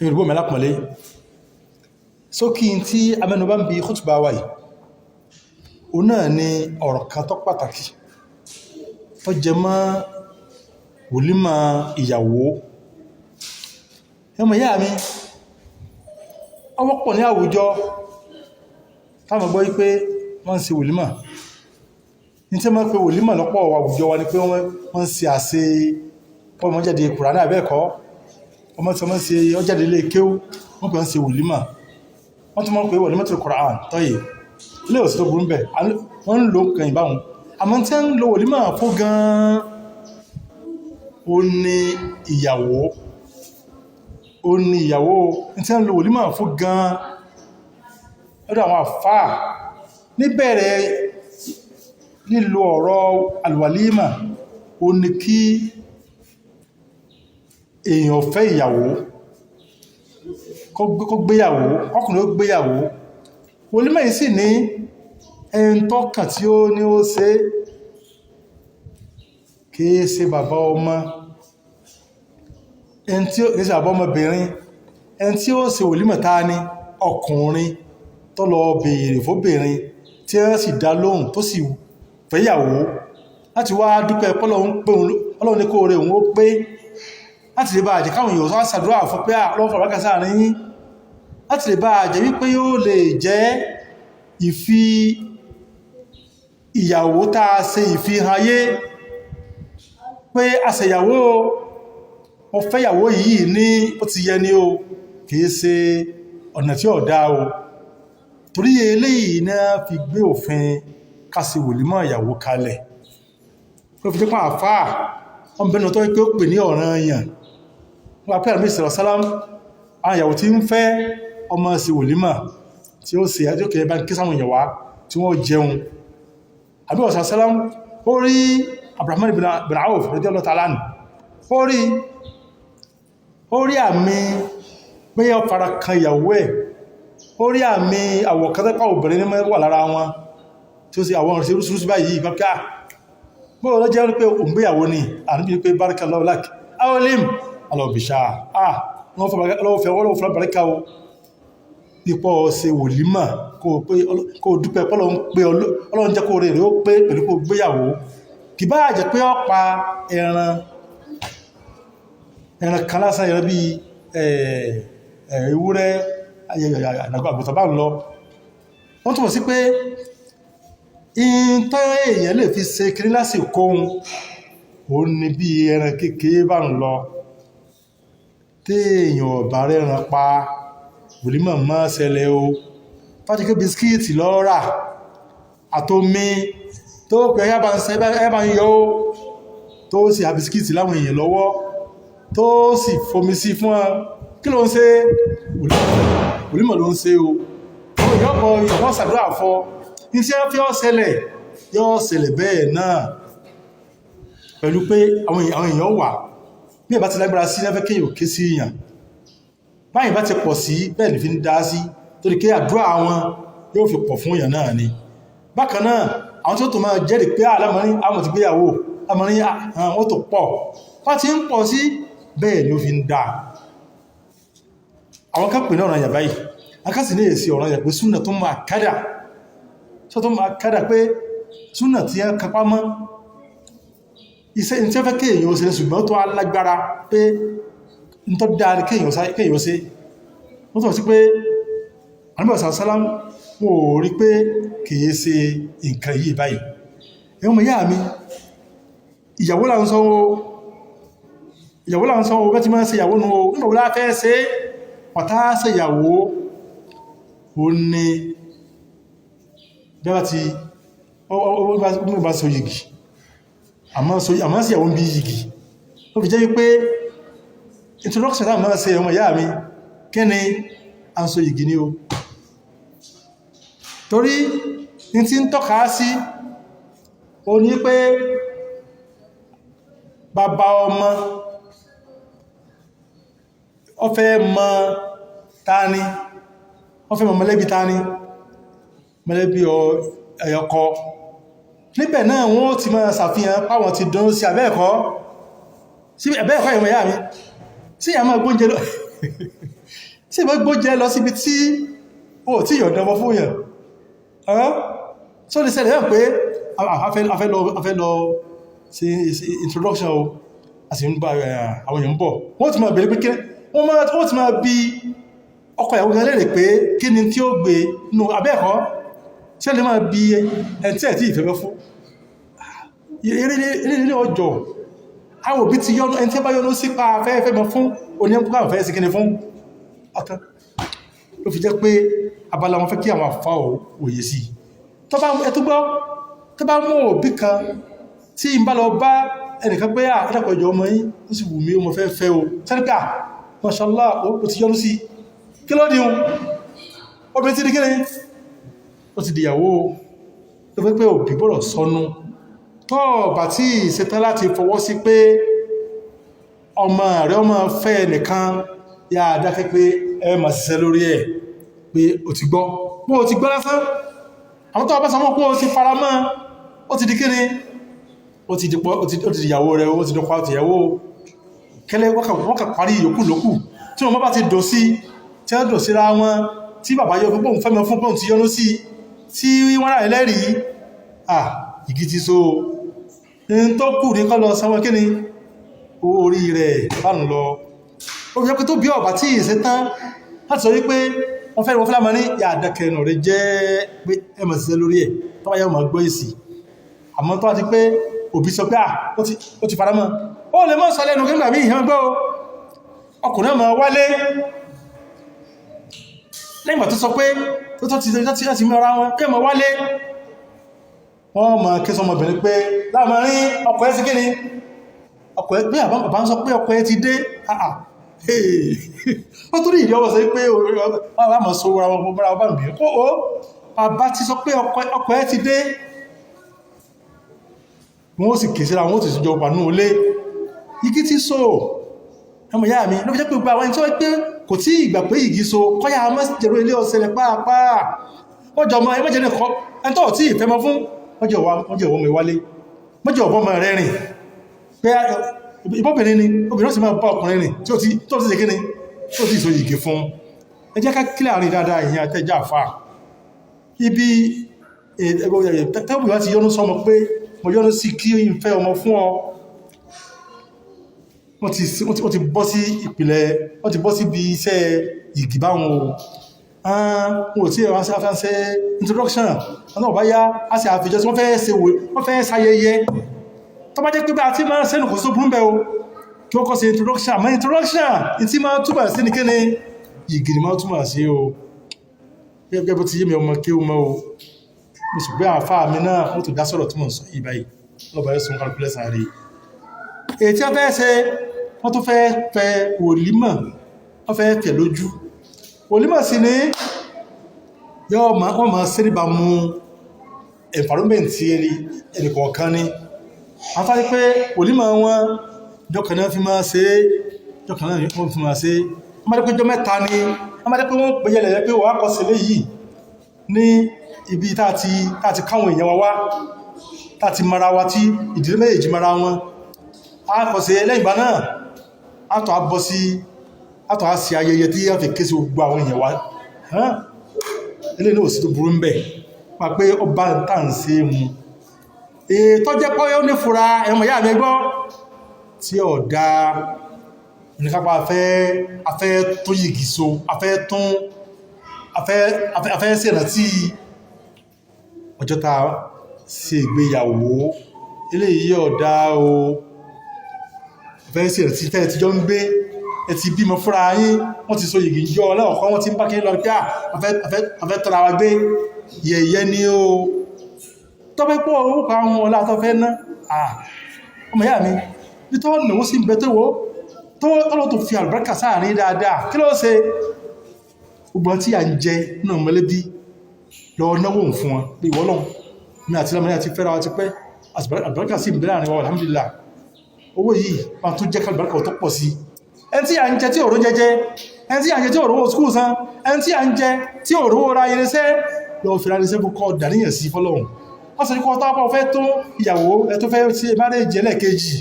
Yorùbá mi alápọ̀nlé, sókí tí amẹ́nubá ń bi khutba wa yìí, o náà ni ọ̀rọ̀ kan tó pàtàkì tó jẹ mọ́ wòlímà ìyàwó. Ẹmọ ìyá mi, ó wọ́pọ̀ ní àwùjọ táwọn gbọ́ wípé wọ́n ń ṣe wòlímà. Ní tí wọ́n pè wòlímà lọ́pọ̀ àwùjọ wa ni pé wọ́n ń ṣe àṣe ọmọ jáde Kùránì àbẹ́ẹ̀kọ́, ọmọ tí wọ́n ṣe ọjáde ilé kéwú, wọ́n pè ń ṣe wòlímà. Wọ́n tún mọ́ pé wòlímà tó Kùránì tọ́yè ilé òsì tó burú bẹ̀, wọ́n ń lo kẹyìn báwọn. Àmọ́ tí ń lo wòlímà fún gan-an, ó ní ìyàwó, ó ní ìyàwó. Tí ń lo wòlímà fún gan-an lọ́dọ̀ àwọn àfáà níbẹ̀rẹ̀ lílo ọ̀rọ̀ alwalima, ó ní kí èèyàn fẹ́ ìyàwó, kó gbéyàwó, ọkùnrin ó gbéyàwó. Wòlímà yìí sì ní ẹni tọ́kàn tí ó ní ó ṣe, kìí ṣe bàbá ọmọ, ẹni tí ó kìí ṣe bàbá ọmọbìnrin. Ẹni tí ó ṣe wòlímà ta ni ọkùnrin tó lọ béèrè fóbìnrin, tí ó sì dá lóhùn, tó sì fẹ́yàwó, láti wá dúpẹ́ pọ́lọ́hun pé Ọlọ́run ní kó rẹ̀ òun ó pé, láti lè bá àjẹ́ káwọn èèyàn wá ṣàdúrà fún pé Ọlọ́run fàbákà sáàrin yín, láti lè bá àjẹ́ wípé yóò lè jẹ́ ìfi ìyàwó tá a ṣe ìfihàn ayé pé àṣẹyàwó, mo fẹ́yàwó yìí ní ó ti yẹ ní o, kìí ṣe ọ̀nà tí ó dá o. Torí eléyìí náà fi gbé òfin kásì wòlímọ̀ ìyàwó kalẹ̀. Ló fi jẹ́ pé àfáà wọ́n bẹnu tó pé ó pè ní ọ̀ranyàn. Wọ́n pẹ́ àmì ìsọ̀rọ̀ sálám, àwọn ìyàwó tí ń fẹ́ ọmọ sí wòlímọ̀ tí ó sì ẹjọ́ bá ń kí sáwọn èèyàn wá tí wọ́n jẹun. Àbí ọ̀sán sálám, ó rí Abraham bin Auf radiyallahu ta'ala anhu, ó rí àmì pé ó fara kan ìyàwó ẹ̀, ó rí àmì àwọ̀ kẹtẹ́pà obìnrin ní wà lára wọn tí ó sì àwọn ọ̀rọ̀ sí rúsùrúsù báyìí pàpíà bóò lọ jẹ́ pé òǹgbéyàwó ni àníbí pé barakallahu lak aolim alọ́bìṣà, ah lọ́wọ́ fẹ́ baraka o, ipò ṣe wòlímà kó dúpẹ́ Ọlọ́run jẹ́ kó rẹ̀ rẹ̀ ó pé pẹ̀lú kó gbéyàwó. Kì bá jẹ́ pé ó pa ẹran ẹran kan lásán, ẹran bí ewúrẹ́, àgùntàn bá ń lọ. Wọ́n túnmọ̀ sí pé ìntọ́ èèyàn lè fi ṣe kiri lásìkò ohun ó ní bí ẹran kékeré bá ń lọ. Tí èèyàn ọ̀bá rẹran pa, wòlímọ̀ mọ́ ṣẹlẹ̀ o. Tọ́jú pé bisikíìtì lọ rà àtomi tó pẹ̀ ẹyá bá ń ṣe ẹyá bá ń yọ ó, tó sì ha bisikíìtì láwọn èèyàn lọ́wọ́, tó sì fomi sí fún ọ, kí ló ń ṣe? Wòlímọ̀ ló ń ṣe o. Àwọn èèyàn kọ ìwọ́n ṣàdúrà fọ́ ní tí wọ́n fi ọ́ ṣẹlẹ̀, yọ́ ṣẹlẹ̀ bẹ́ẹ̀ náà pẹ̀lú pé àwọn èèyàn wà. Bí ẹ̀ bá ti lágbára sí lẹ́fẹ́ kéèyàn ké sí èèyàn, báyìí bá ti pọ̀ sí bẹ́ẹ̀ ní fi ń dá sí, torí kí àdúrà wọn yóò fi pọ̀ fún èèyàn náà ni. Bákan náà, àwọn tí ó tó máa jẹ́rìí pé alámọ̀rin àwọn ti gbéyàwó alámọ̀rin, àwọn tó pọ̀ wọ́n ti ń pọ̀ sí bẹ́ẹ̀ ni ó fi ń dá. Àwọn kan pè ní ọ̀ranyàn báyìí, akásì ní èsì ọ̀ranyàn pé súnà tó máa kádà, tó máa kádà pé súnà tí ẹ kápá mọ́ iṣẹ́ tí ó fẹ́ kéèyàn ó ṣe, ṣùgbọ́n tó alágbára pé n tó dáa ní kéèyàn ṣe. Wọ́n tọ́ sí pé Ànábì sàlám wọn ò rí pé kìí ṣe nǹkan yìí báyìí. Ẹ̀wọ̀n mọ̀ yá mi, ìyàwó là ń sọ o, ìyàwó là ń sọ o, bẹ́ ti máa ń ṣe ìyàwó nù o. Nígbà wo la fẹ́ ṣe pàtà ṣe ìyàwó? Ó ní bí wọ́n ti bá so yìgì, àmọ́ sí ìyàwó ń bí yìgì. Ó fi jẹ́ wípé introduction táwọn máa ṣe, ọmọ ìyá mi, kí ni a ń so yìgì ní o, torí ní tí ń tọ́ka sí o ní pé bàbá ọmọ ó fẹ́ mọ̀ tani, ó fẹ́ mọ̀ mọ̀lẹ́bí tani, mọ̀lẹ́bí ọkọ. Níbẹ̀ náà wọ́n ti máa ṣàfihàn páwọn ti dán sí abẹ́ẹ̀kọ́, sí abẹ́ẹ̀kọ́ ìwọ̀n ìyá mi, sí àmọ́ gbóúnjẹ lọ. Sí ìbọn gbóúnjẹ lọ síbi tí ó tí yọ̀ǹda ọmọ fún yàn? Tí ó lè ṣẹlẹ̀ náà pé a fẹ́ lọ sí introduction o, a sì ń bá àwọn èèyàn ń bọ̀, wọ́n ti máa bèèrè pé kí wọ́n ti máa bi ọkọ ìyàwó gan léèrè pé kí ni tí ó gbé nínú abẹ́ẹ̀kọ́, tí ó lè máa bi ẹni tí ẹ̀ tí ìfẹ́ fẹ́ fún eré ilé ọjọ́. Àwọn òbí ti yọ́nú ẹni tí ó bá yọ́nú sípa fẹ́ẹ̀fẹ́ mọ́ fún oníyànjú fẹ́ sí kíni fún ọ̀tán. Ló fi jẹ́ pé abala wọn fẹ́ kí àwọn àfá òye sí. Tó bá ẹtú gbọ́, tó bá mú òbí kan tí ń bá lọ bá ẹnìkan pé ẹ̀dàkọ̀ ìjọ ọmọ yín, ó sì wù mí, ó mọ̀ fẹ́ fẹ́ o sẹ́níkà, mashallah, ó ti yọ́nú sí. Kí ló dìun obìnrin ti di kíni? Ó ti dìyàwó. Tó fẹ́ pé òbí gbọ́dọ̀ sọnù tó bá tí ìṣetán láti fọwọ́ sí pé ọmọ rẹ̀ ọmọ fẹ́ nìkan, yá dákẹ́ pé ẹ máa ṣiṣẹ́ lórí ẹ̀ pé o ti gbọ́. Bó o ti gbọ́ lásán, àwọn tó bá sọ mọ́ pé o ti fara mọ́, ó ti di kíni? Ó ti dìpọ̀, ó ti dìyàwó rẹ̀, ó ti dọ́kọ̀ àtìyàwó kẹ́lẹ́. Wọ́n kà parí ìyókù lókù tí wọ́n bá ti dò sí, tí wọ́n dò síra wọn, tí bàbá yọ fún pòun fẹ́mọ fún pòun ti yọ́nú sí, tí wọ́n rà ẹlẹ́rìí, ah, igi ti so ní tó kù ní kọ́ lọ sanwó kíni owó orí rẹ̀ bá ń lọ. Ó fi jẹ́ pé tó bí ọ̀bá tí ìṣe tán láti sọ wípé wọ́n fẹ́ wọ́n fẹ́ lámọ́ ní yàdákẹ́ ẹnu rẹ̀ jẹ́ pé ẹ mọ̀ síṣẹ́ lórí ẹ̀, tó bá yẹ mọ̀ gbọ́ èsì. Àmọ́ tó bá ti pé òbí sọ pé à ó ti faramọ́, ó lè mọ́ sọ lẹ́nu nígbà míì. Ìhàn gbọ́ ọkùnrin ọmọ wálé lẹ́yìn ìgbà tó sọ pé tó ti láti mọ́ra wọn kí ọmọ wálé, wọ́n mọ̀ kí sọmọbìnrin pé láàmọ́rin ọkọ ẹ̀ sí kíni ọkọ ẹ̀ pé àbá ń sọ pé ọkọ ẹ̀ ti dé. Ó tó ní ìdí ọwọ́ sọ pé ọmọ sọ wọ́n wọn bára bá ń bí kó o bàbá ti sọ pé ọkọ ẹ̀ ti dé. Wọ́n sì kè síra, wọ́n sì jọ wà ní olé igi tí so. Ọmọ ìyá mi, ló fi jẹ́ pé gbogbo àwọn ẹni tí wọ́n pé kò tí ìgbà pé igi so kọ́yà mọ́ jẹ̀rọ ilé ọ̀sẹ̀lẹ̀ pàápàá. Wọ́n jọ ọmọ ẹmọ́jẹ̀ nìkan ẹni tó tí ìfẹ́ mọ́ fún wọ́n jẹ́ ọwọ́ mi wálé, wọ́n jẹ́ ọ̀bọ́n mọ́ rẹ̀ rìn pé ìbọ́bìnrin ni obìnrin ó sì máa bá ọkùnrin rìn tí ó ti tó ti ṣe kíni tó ti so yìgì fún. Ẹ jẹ́ ká kílẹ̀ àárín dáadáa. Ìyẹn àtẹ́jà àfà ibi tẹ́bù láti yọ́nú sọmọ pé mo yọ́nú sí kí n fẹ́ ọmọ fún ọ, wọ́n ti bọ́ sí ìpìlẹ̀, wọ́n ti bọ́ sí ibi iṣẹ́ yìgì báwọn o. Wọn ò tí ẹ̀wọ̀n sí afẹ́fẹ́ introduction wọn náà bá yá á sì àfijọ́ tí wọ́n fẹ́ ṣe wò, wọ́n fẹ́ ṣayẹyẹ. Tó bá jẹ́ pé bá a ti máa sẹ́nu kò sí tó burú bẹ́ẹ̀ o kí wọ́n kọ́ sí introduction. Àmọ́ introduction tí máa túmọ̀ sí ní kíni? Yìgì ni máa túmọ̀ sí o. Gẹ́gẹ́ bó ti yé mi, ọmọ kí ó mọ́ o, mo sì gbé àfáà mi náà, wọ́n tó dá sọ̀rọ̀ tí mò ń sọ yìí báyìí lọ́ba yóò sún kálukú lẹ́sàn rí. Èyí tí wọ́n fẹ́ ṣe, wọ́n tó fẹ́ fẹ́ wòlímọ̀, wọ́n fẹ́ fẹ̀ lójú. Wòlímọ̀ sí ni yóò máa wọ́n máa ṣe níbàámu environment ẹnì kọ̀ọ̀kan ni. Àǹfààní pé wòlímọ̀ wọn jọkàn náà fi máa ṣe é, jọkàn náà wọ́n fi máa ṣe é. Wọ́n máa dé pé jọ mẹ́ta ni wọ́n máa dé pé wọ́n pè yẹlẹ̀ pé wọ́n á kọ́ sí eléyìí ní ibi tá ti káwọn èèyàn wa wá, tá ti mara wa, tí ìdílé méjèèjì mara wọn, á kọ́ sí. Lẹ́yìn ìgbà náà, á tọ́ á bọ́ sí, á tọ́ á sí ayẹyẹ tí á fi ké sí gbogbo àwọn èèyàn wa. Eléyìí náà ò sí tó burú ń bẹ̀ pa pé ó bá ń tà ń ṣe é mu. Ètò jẹ́ pé ó ní fura ẹ̀mọ̀ ìyá mi gbọ́ tí ọ̀dá oníkápá afẹ́ tó yìgì so, afẹ́ tún afẹ́ ṣèrántí ọjọ́ tá a ṣe ìgbéyàwó, eléyìí ọ̀dá o. Afẹ́ ṣèrántí tẹ́ ẹ ti jọ ń gbé, ẹ ti bímọ fúnra yín, wọ́n ti so yìgì jọ ọlọ́ọ̀kọ́, wọ́n ti ń bá kí lọ pé afẹ́ tọ́ra wa gbé. Yẹ̀yẹ́ ni o. Tọ́pẹ́ pọ̀ owó pa àwọn ọlá tó fẹ́ ná, ọmọ ìyá mi, bí tó náwó sí ń bẹ tó wó tó tọ́lọ́ tó fi àlùbáríkà sáàrin dáadáa, kí ló ṣe? Gbogbo tí à ń jẹ náà mọ́lẹ́bí lọ náwó fún wọn pé ìwọ lọ́hùn mi àti lámàrí àti fẹ́ra wa ti pẹ́, àlùbáríkà sí ń bẹ láàrin wa, alhamdulillah. Owó yìí máa tún jẹ́ kálùbáríkà tó pọ̀ sí. Ẹni tí à ń jẹ tí òró jẹjẹ, ẹni tí à ń jẹ tí òró school san, ẹni tí à ń jẹ tí òró ra irinṣẹ́, lọ fi ra irinṣẹ́ fún kọ́ dàníyàn sí fọlọ́hùn. Wọ́n sọ kọ́ tọ́pọ̀ fẹ́ tó ìyàwó ẹ tó fẹ́ sí marriage ẹlẹ́ẹ̀kejì,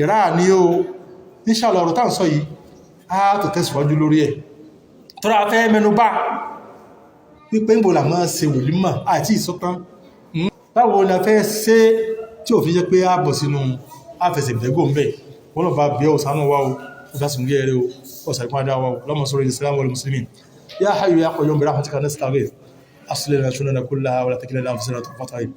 ìrà ní o. Inshallah, ọ̀rọ̀ tá ń sọ yìí á tó tẹ̀síwájú lórí ẹ̀. Tọ́ra fẹ́ mẹ́nubà wípé ń bò là máa ṣe wòlímọ̀ àti ìsọ́tán. Báwo la fẹ́ ṣe tí ò fi jẹ́ pé a bọ̀ sínú àfẹsẹ̀gbẹ́gò ń bẹ̀? Wọ́n lọ bá bí ọ̀ sánú wa o, ó fẹ́ sùn gẹ́rẹ́ o, ó sàríkún adá wa o. Lọ́mọ sọ̀rọ̀ Islam wal muslimin. Ya hayyu ya qayyum bi rahmatika nastaghith. Aslih lana shunana kullaha wa la takilna ila anfusina tarfata ayn.